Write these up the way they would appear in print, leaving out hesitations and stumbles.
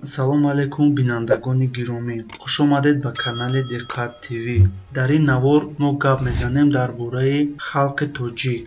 Ассалому алайкум, бинандагони гиромӣ, хушомадед ба канали Диққат ТВ. Дар ин навор мо гап мезанем дар бораи халқи тоҷик.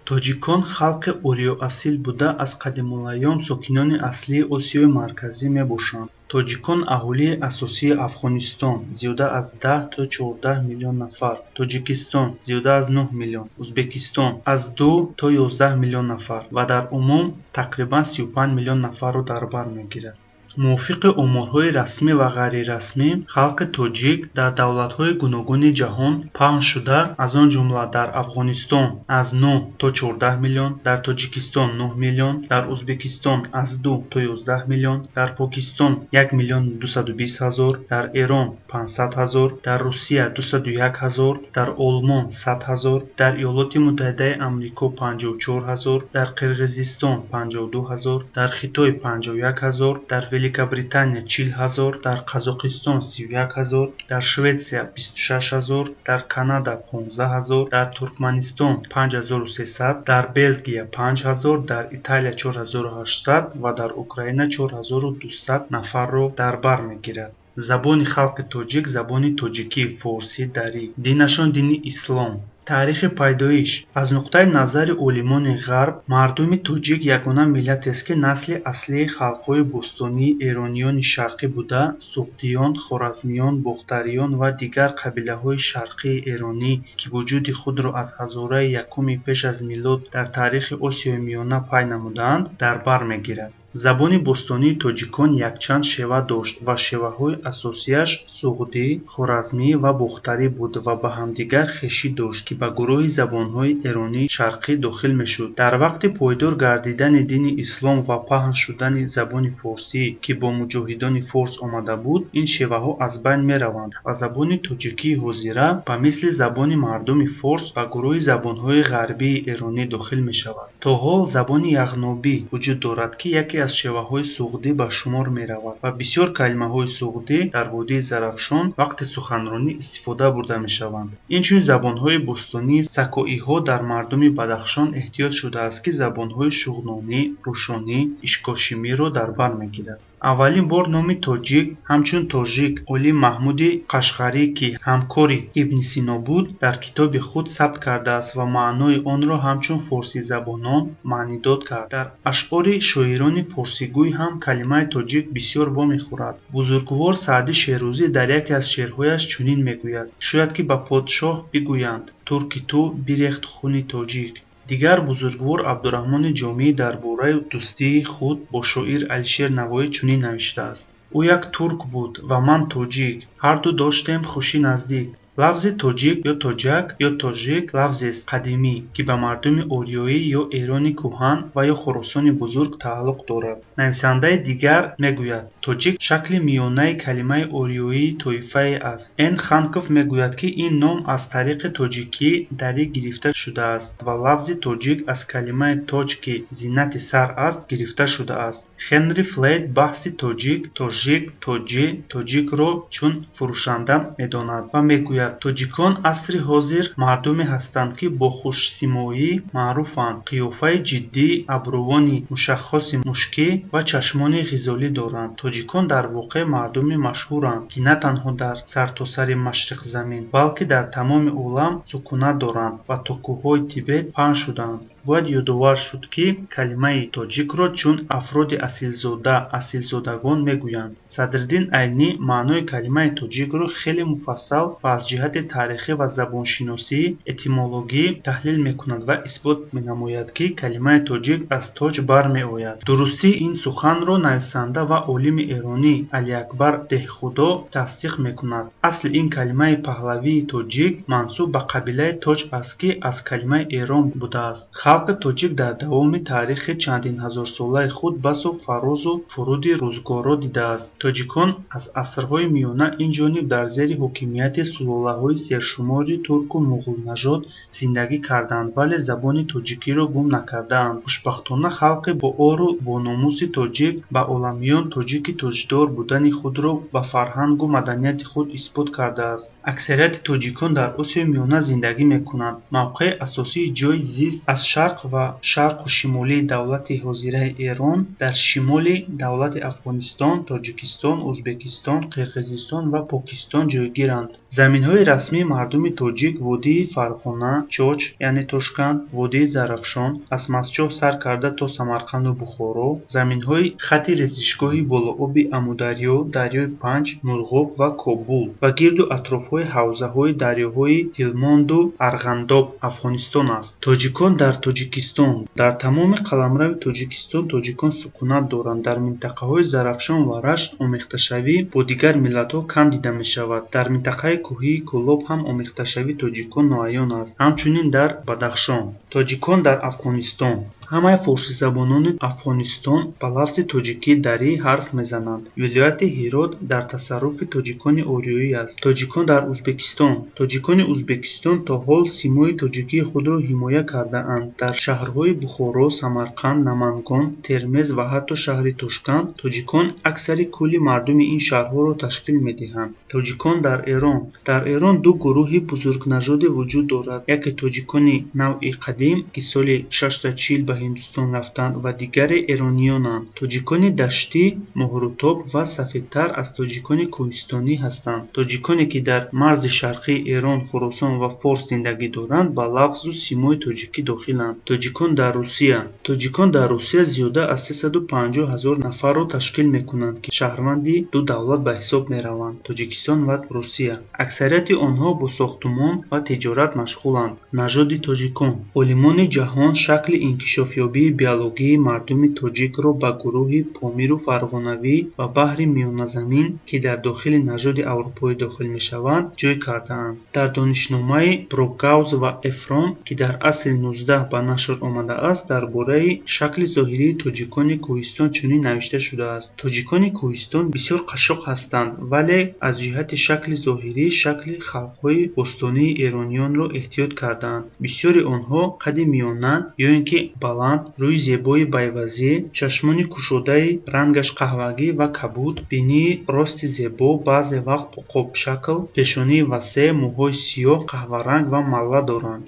Тоҷикон халқи ориёасил буда, аз қадимулайём сокинони аслии Осиёи Марказӣ мебошанд. Тоҷикон аҳолии асосии Афғонистон, зиёда аз 10 то 14 миллион нафар, Тоҷикистон, зиёда аз 9 миллион, Ӯзбекистон, аз 2 то 11 миллион нафар ва дар умум тақрибан 35 миллион нафарро дар бар мегирад. Мувофиқи оморҳои расмӣ ва ғайрирасмӣ, халқи тоҷик дар давлатҳои гуногуни ҷаҳон паҳн шуда, аз он ҷумла дар Афғонистон аз 9 то 14 миллион, дар Тоҷикистон 9 миллион, дар Ӯзбекистон аз 2 то 11 миллион, дар Покистон 1 миллиону 220 ҳазор, дар Эрон 500 ҳазор, дар Русия 201 ҳазор, дар Олмон 100 ҳазор, дар Иёлоти Муттаҳидаи Амрико 54 ҳазор, дар Қирғизистон 52 ҳазор, дар Хитой 51 ҳазор, дар Великобритания 40 ҳазор, дар Қазоқистон 31 ҳазор, дар Шветсия 26 ҳазор, дар Канада 15 ҳазор, дар Туркманистон 5300, дар Белгия 5 ҳазор, дар Италия 4800 ва дар Украина 4200 нафарро дар бар мегирад. Забони халқи тоҷик забони тоҷикӣ, форсӣ, дарӣ. Динашон дини ислом. Таърихи пайдоиш. Аз нуқтаи назари олимони Ғарб, мардуми тоҷик ягона миллатест, ки насли аслии халқҳои бостонии эрониёни шарқӣ буда, суғдиён, хоразмиён, бохтариён ва дигар қабилаҳои шарқии эронӣ, ки вуҷуди худро аз ҳазораи якуми пеш аз милод дар таърихи Осиёи Миёна пай намудаанд, дар бар мегирад. Забони бостонии тоҷикон якчанд шева дошт ва шеваҳои асосиаш суғдӣ, хоразмӣ ва бохтарӣ буд ва ба ҳамдигар хешӣ дошт, ки ба гурӯҳи забонҳои эронии шарқӣ дохил мешуд. Дар вақти пойдор гардидани дини ислом ва паҳн шудани забони форсӣ, ки бо муҷоҳидони форс омада буд, ин шеваҳо аз байн мераванд ва забони тоҷикии ҳозира ба мисли забони мардуми форс ба гурӯҳи забонҳои ғарбии эронӣ дохил мешавад. То ҳол забони яғнобӣ вуҷуд дорад, ки яке аз шеваҳои суғдӣ ба шумор меравад ва бисёр калимаҳои суғдӣ дар водии Зарафшон вақти суханронӣ истифода бурда мешаванд. Инчунин забонҳои бостонии сакоиҳо дар мардуми Бадахшон эҳтиёт шудааст, ки забонҳои шуғнонӣ, рӯшонӣ, ишкошимиро дар бар мегирад. Аввалин бор номи тоҷик ҳамчун тожик олим Маҳмуди Қашғарӣ, ки ҳамкори Ибни Сино буд, дар китоби худ сабт кардааст ва маънои онро ҳамчун форсизабонон маънидод кард. Дар ашъори шоирони порсигӯй ҳам калимаи тоҷик бисёр вомехӯрад. Бузургвор Саъдӣ Шерозӣ дар яке аз шеърҳояш чунин мегӯяд: «Шояд ки ба подшоҳ бигӯянд, турки ту бирехт хуни тоҷик». Дигар бузургвор Абдураҳмони Ҷомӣ дар бораи дӯстии худ бо шоир Алишер Навоӣ чунин навиштааст: «Ӯ як турк буд ва ман тоҷик, ҳарду доштем хушӣ наздик». Лафзи тоҷик ё тоҷак ё тожик лафзест қадимӣ, ки ба мардуми ориёӣ ё Эрони кӯҳан ва ё Хуросони Бузург тааллуқ дорад. Нависандаи дигар мегӯяд: «Тоҷик шакли миёнаи калимаи ориёии тоифае аст». Н. Ханков мегӯяд, ки ин ном аз тариқи тоҷикии дарӣ гирифта шудааст ва лафзи тоҷик аз калимаи тоҷ, ки зинати сар аст, гирифта шудааст. Хенри Флейд баҳси тоҷик, тожик, тоҷи, тоҷикро чун фурӯшанда медонад ва мегӯяд: «Тоҷикон асри ҳозир мардуме ҳастанд, ки бо хушсимоӣ маъруфанд, қиёфаи ҷиддӣ, абрувони мушаххаси мушкӣ ва чашмони ғизолӣ доранд. Тоҷикон дар воқеъ мардуми машҳуранд, ки на танҳо дар сартосари Машриқзамин, балки дар тамоми олам сукунат доранд ва то кӯҳҳои Тибет паҳн шудаанд». Бояд ёдовар шуд, ки калимаи тоҷикро чун афроди асилзода, асилзодагон мегӯянд. Садриддин Айнӣ маънои калимаи тоҷикро хеле муфассал ва аз ҷиҳати таърихӣ ва забоншиносӣ, этимологӣ таҳлил мекунад ва исбот менамояд, ки калимаи тоҷик аз тоҷ бармеояд. Дурустии ин суханро нависанда ва олими эронӣ Алиакбар Деҳхудо тасдиқ мекунад. Асли ин калимаи паҳлавии тоҷик мансуб ба қабилаи тоҷ аст, ки аз калимаи эрон будааст. Халқи тоҷик дар давоми таърихи чандинҳазорсолаи худ басо фарозу фуруди рӯзгорро дидааст. Тоҷикон аз асрҳои миёна инҷониб дар зери ҳокимияти сулолаҳои сершумори турку муғулнажод зиндагӣ карданд, вале забони тоҷикиро гум накардаанд. Хушбахтона, халқи боору бономуси тоҷик ба оламиён тоҷики тоҷдор будани худро ба фарҳангу маданияти худ исбот кардааст. Аксарияти тоҷикон дар Осиёи Миёна зиндагӣ мекунанд. Мавқеи асосии ҷойи зист аз шарқ Шарқ ва шарқу шимолии давлати ҳозираи Эрон, дар шимоли давлати Афғонистон, Тоҷикистон, Ӯзбекистон, Қирғизистон ва Покистон ҷойгиранд. Заминҳои расмии мардуми тоҷик водии Фарғона, Чоч, яъне Тошканд, водии Зарафшон, аз Мастчоҳ сар карда то Самарқанду Бухоро, заминҳои хатти резишгоҳи болооби Амударё, дарёи Панҷ, Мурғоб ва Кобул ва гирду атрофҳои ҳавзаҳои дарёҳои Ҳилмонду Арғандоб, Афғонистон аст. Тоҷикон дар Тоҷикистон. Дар тамоми қаламрави Тоҷикистон тоҷикон сукунат доранд. Дар минтақаҳои Зарафшон ва Рашт омехташавӣ бо дигар миллатҳо кам дида мешавад. Дар минтақаи кӯҳии Кӯлоб ҳам омехташавии тоҷикон ноаён аст, ҳамчунин дар Бадахшон. Тоҷикон дар Афғонистон. Ҳамаи форсизабонони Афғонистон ба лафзи тоҷикии дарӣ ҳарф мезананд. Вилояти Ҳирот дар тасарруфи тоҷикони ориёӣ аст. Тоҷикон дар Ӯзбекистон. Тоҷикони Ӯзбекистон то ҳол симои тоҷикии худро ҳимоя кардаанд. Дар шаҳрҳои Бухоро, Самарқанд, Намангон, Термез ва ҳатто шаҳри Тошканд тоҷикон аксари кулли мардуми ин шаҳрҳоро ташкил медиҳанд. Тоҷикон дар Эрон. Дар Эрон ду гурӯҳи бузургнажоде вуҷуд дорад: яке тоҷикони навъи қадим, ки соли 640 ба Ҳиндустон рафтанд, ва дигаре эрониёнанд. Тоҷикони даштӣ муҳрутоб ва сафедтар аз тоҷикони кӯҳистонӣ ҳастанд. Тоҷиконе, ки дар марзи шарқии Эрон, Хуросон ва Форс зиндагӣ доранд, ба лафзу симои тоҷикӣ дохиланд. Тоҷикон дар Русия. Тоҷикон дар Русия зиёда аз 350 ҳазор нафарро ташкил мекунанд, ки шаҳрванди ду давлат ба ҳисоб мераванд: Тоҷикистон ва Русия. Аксарияти онҳо бо сохтумон ва тиҷорат машғуланд. Нажоди тоҷикон. Олимони ҷаҳон шакли инкишофёбии биологии мардуми тоҷикро ба гурӯҳи помиру фарғонавӣ ва баҳри Миёназамин, ки дар дохили нажоди аврупоӣ дохил мешаванд, ҷой кардаанд. Дар донишномаи Брокгауз ва Эфрон, ки дар асри 19 ба нашр омадааст, дар бораи шакли зоҳирии тоҷикони кӯҳистон чунин навишта шудааст: Тоҷикони кӯҳистон бисёр қашшоқ ҳастанд, вале аз ҷиҳати шакли зоҳирӣ шакли халқҳои бостонии эрониёнро эҳтиёт кардаанд. Бисёри онҳо қадди миёна ё ин ки баланд, рӯи зебои байвазӣ, чашмони кушодаи рангаш қаҳвагӣ ва кабуд, бинии рости зебо, баъзе вақт уқобшакл, пешонии васеъ, мӯҳои сиёҳ, қаҳваранг ва малла доранд.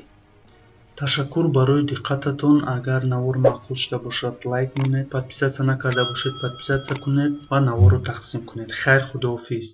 Ташаккур барои диққататон. Агар навор маъқул шуда бошад, лайк монед, подписаться накарда бошед, подписаться кунед ва наворро тақсим кунед. Хайр, худоҳофиз.